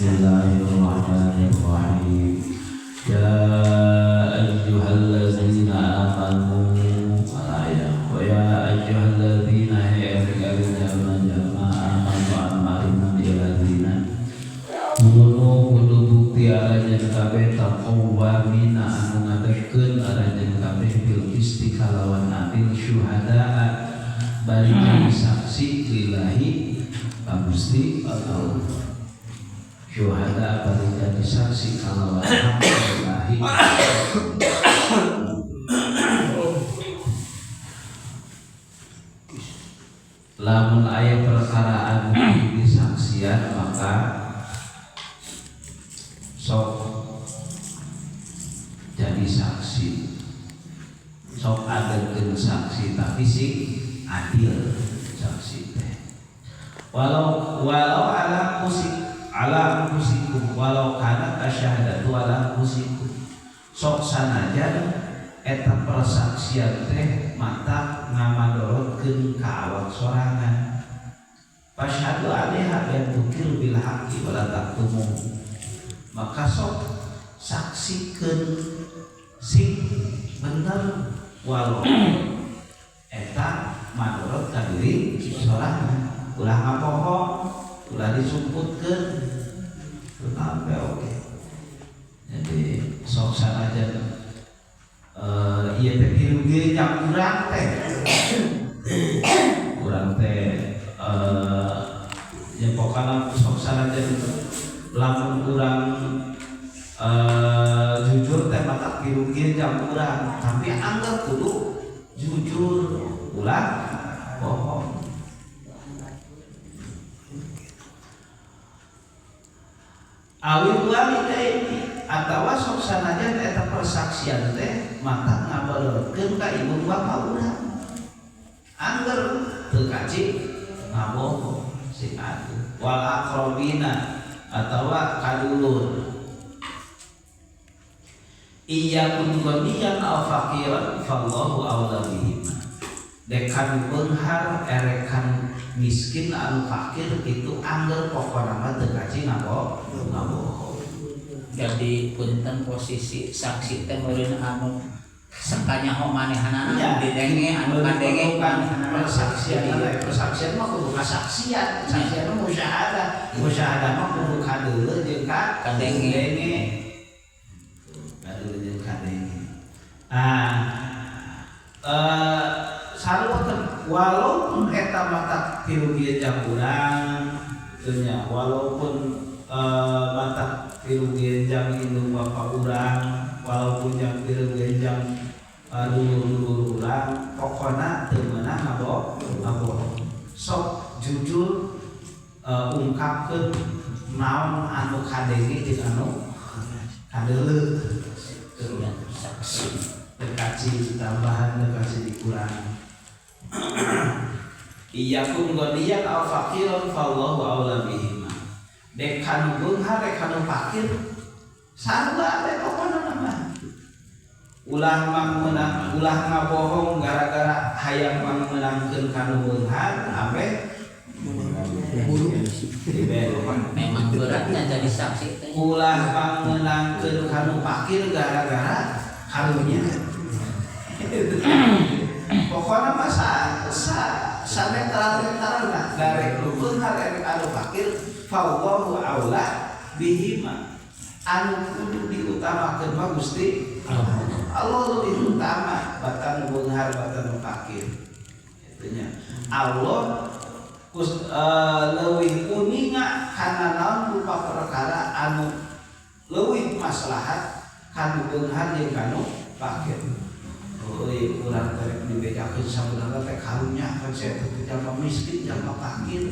Bismillahirrahmanirrahim. Ya ayyuhallazina amanu wa ya ayyuhallazina amanu ila kunu kudu bukti aranjeun kabeh taqawwamina anu ngadegkeun aranjeun kabeh bil qisti kalawan adil syuhadaa bari jadi saksi lillahi ka Gusti Allah. Syuhada bari jadi saksi kalawan hak lillahi. Lamun aya perkara anu disaksian maka sok jadi saksi, sok adegeun saksi tapi sing adil saksi teh. Walau walau ala musik ala anfusikum walau kanat asyhadatu ala anfusikum. Sok sanajan eta persaksian teh mata ngamadorotkeun ka awak sorangan. Fasyhadu alaiha bi tukir bil haqqi wala taktumu. Maka sok saksikeun sing bener walaupun eta madorot ka diri sorangan. Ulah ngapoho, ulah disumputkeun. Sampai oke. Jadi sok sanajan ieu teh pirugi jang urang teh. Urang teh ya pokona sok sanajan lamun urang jujur teh mata pirugi jang urang, tapi anggap kudu jujur ulah bohong. Awil walidaini atawa sok sanajan eta persaksian teh mata ngabalorkeun ka ibu bapa urang. Angger teu kaci ngabohong sing atuh. Wal aqrabina atawa kadulur. Iyakun ghaniyan aw faqiran fallahu aula bihima. Dekan beunghar erekan miskin anu fakir itu angger pokona mah teu kaci ngabohong. Jadi punten posisi saksi teh meureun anu sakanyaho manehanana didenge anu kadenge manehana persaksian. Persaksian mah kudu kasaksian, saksian mah musyahadah, musyahadah mah kudu kadeuleu jeung ka kadenge. Kadeuleu jeung kadenge. Sarua walaupun eta mata pirugian jang urang teu nya, walaupun mata pirugian jang indung bapa urang, walaupun jang pirugian jang dulur-dulur urang, pokona teu meunang ngabohong. Sok jujur ungkapkeun naon anu kadenge jeung anu kadeuleu. Teu kaci tambahan, teu kaci dikurang. Iyakun ghaniyan aw faqiran fallahu aula bihima. Dek kanu beunghar dek kanu fakir sarua we pokona mah. Ulah mangmeunang, ulah ngabohong gara-gara hayang mangmeunangkeun kanu beunghar ameh memang beratnya jadi saksi teh. Ulah mangmeunangkeun kanu fakir gara-gara karunya. Pokona mah sa netral-netral lah darek nu beunghar erek anu fakir fallahu aula bihima. Anu kudu diutamakeun mah Gusti Allah lebih utama batan beunghar batan fakir. Itunya Allah leuwih uninga kana naon rupa perkara anu leuwih maslahat kanu beunghar jeung kanu fakir. Euy urang teh dibejakeun sabenerna teh karunya kan saya teh jalma miskin jalma fakir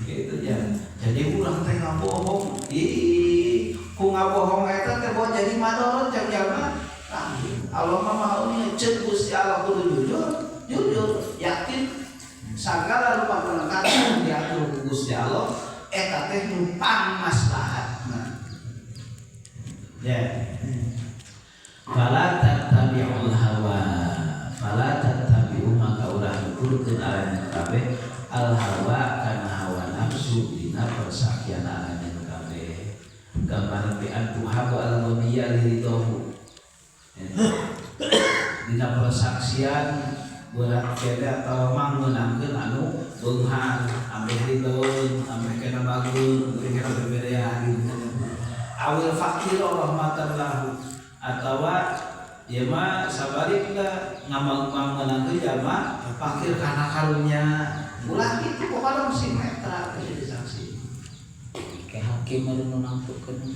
gitu ya. Jadi urang teh ngabohong. Ih, ku ngabohong eta teh boh jadi madorot jang jalma fakir. Allah mah maha uninga ceuk Gusti Allah kudu jujur, jujur, yakin sagala rupa perkara anu diatur ku Gusti Allah eta teh nu pangmaslahatna. Ya. Fala tattabi'ul hawa, fala tattabi'u maka ulah nuturkeun aranjeun kabeh al hawa kana hawa nafsu dina persakian aranjeun kabeh. bi antuhabu al-ghaniyya liridhahu. Dina persaksian berat kene atau mangmeunangkeun anu beunghar ambeh ridhoeun ambeh kena bagus ambeh kena beberean awil fakir rahmatan lahu atawa ieu mah sabalikna ngamangmeunangkeun jalma fakir kana karunya ulah kitu pokona mesti netral jadi saksi ke hakim anu nangtukeun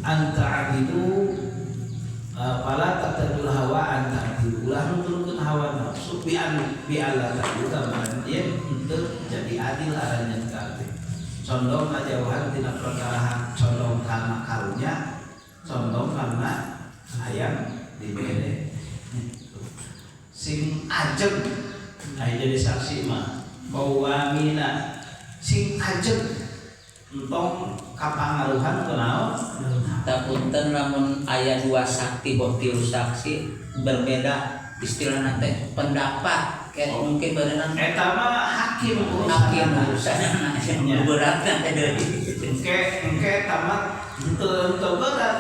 anta abidu fala tatabul hawa anta ulah nuturkeun hawa nafsu bi an bi alla ta'budu dia henteu jadi adil aranjeun kabeh condong ngajauhan tina perkara condong kana karunya condong kana hayang dibere sing ajeng aya jadi saksi mah qawamina sing ajeng entong kapangaruhan kunaon tapunten lamun aya dua saksi boh tilu saksi berbeda istilahna teh pendapat kayak oh. Mungkin berenang eta mah hakim urusan nya beratna teh deui engke eta mah henteu berat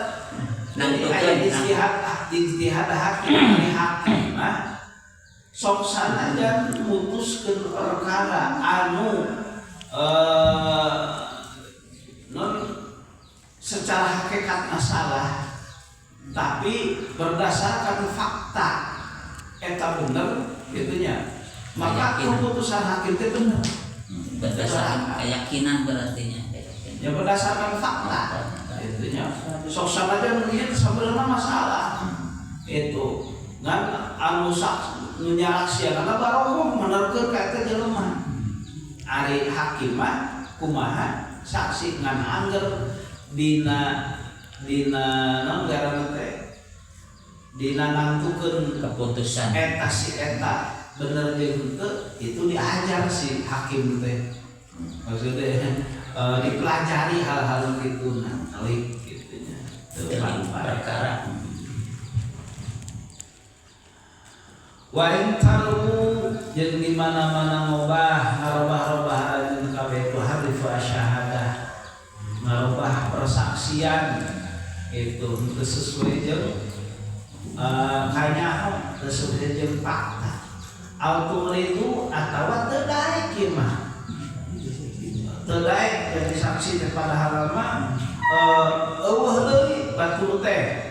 nangtukeun ijtihad hakim ari hakim mah sok sanajan mutuskeun perkara anu non secara hakikat masalah tapi berdasarkan fakta eta bener gitunya maka keputusan hakim itu bener berdasarkan keyakinan berartinya ya berdasarkan fakta gitunya sok sanajan mungkin sebenarnya masalah itu ngan anu sak nu nyalaksianana barohong menerkeun ka eta jelema ari hakim mah kumaha saksi ngan angger dina dina naon ngaranna teh dina nangtukeun keputusan eta si eta bener jeung henteu itu diajar si hakim teh maksudnya dipelajari hal-hal gitu nah alik gitu nya teu perkara wa in talu jeung di mana-mana ngobah ngarobah-robah aranjeun kabeh tuharifu asyahadah ngarobah persaksian itu henteu sesuai jeung kanyaho teu sesuai jeung fakta au tumridu atawa teu daek ieu mah teu daek jadi saksi teh padahal mah eueuh deui batur teh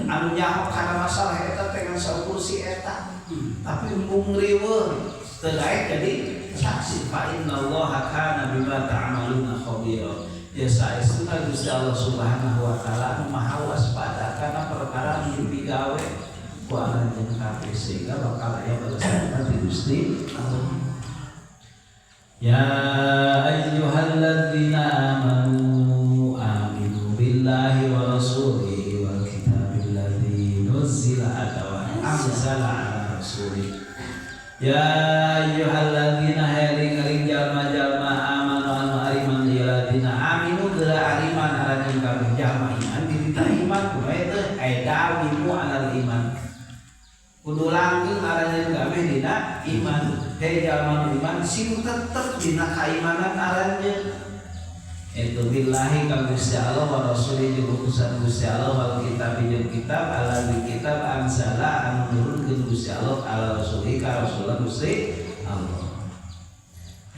anu nyaho kana masalah eta teh ngan saukur si eta tapi embung riweuh teu daek jadi saksi fa innallaha kana bima ta'maluna khabira ya saestuna Gusti Allah Subhanahu wa taala maha waspada kana perkara nu digawe ku aranjeun kabeh sehingga bakal aya balasan ti Gusti Allah. Ya ayyuhalladzina amanu aminu billahi wa rasulihi wal kitabil ladzi nuzzila atawa anzala ala rasulih. Ya ayyuhalladzina hairing jalma-jalma amanu anu ariman ladina aminu geura ariman aranjeun kabeh jalma iman dititah iman kumaha teh aidawimu alal iman kudu langgeng aranjeun kabeh dina iman hei jalma iman sing tetep dina kaimanan aranjeun itu billahi ka Gusti Allah wa rasuli jeung utusan Gusti Allah wal kitab jeung kitab alladzi kitab anzala anu nurunkeun Gusti Allah ala rasuli ka rasul Gusti Allah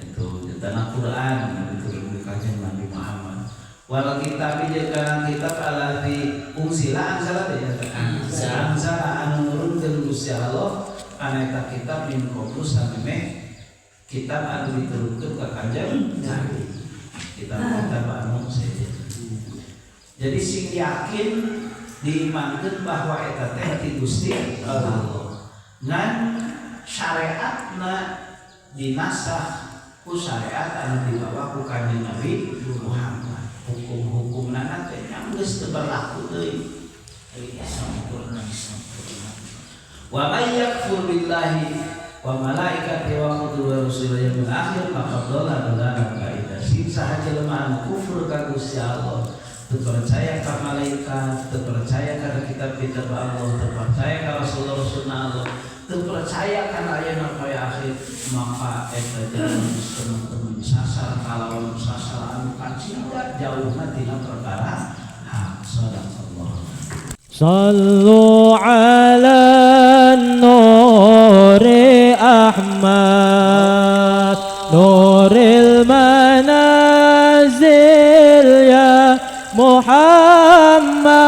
itu tanah Quran diturunkeun ka Kanjeng Nabi Muhammad wal kitab jeung kana kitab alladzi unzila anzala teh anzala anu nurunkeun Gusti Allah kana eta kitab min qablu sameme kitab anu diturunkeun ka Kanjeng Nabi kitab-kitab anu sejen. Jadi sing yakin diimankeun bahwa eta teh ti Gusti Allah. Ngan syariatna dinasah ku syariat anu dibawa ku Kanjeng Nabi Muhammad. Hukum-hukumna teh nya geus teu berlaku deui. Sampurna sampurna. Wa may yakfur billahi wa malaikatihi wa kutubihi wa rusulihi wal yawmil akhir faqad dhalla dhalalan ba'ida. Sing saha jelema anu kufur ka Gusti Allah, teu percaya ka malaikat, teu percaya kana kitab-kitab Allah, teu percaya ka rasul-rasulna Allah, teu percaya kana ayana poe akhir, maka eta jelema geus teman-teman sasar kalawan sasar anu kacida jauhna tina perkara صلوا على النور أحمد نور المنازل يا محمد.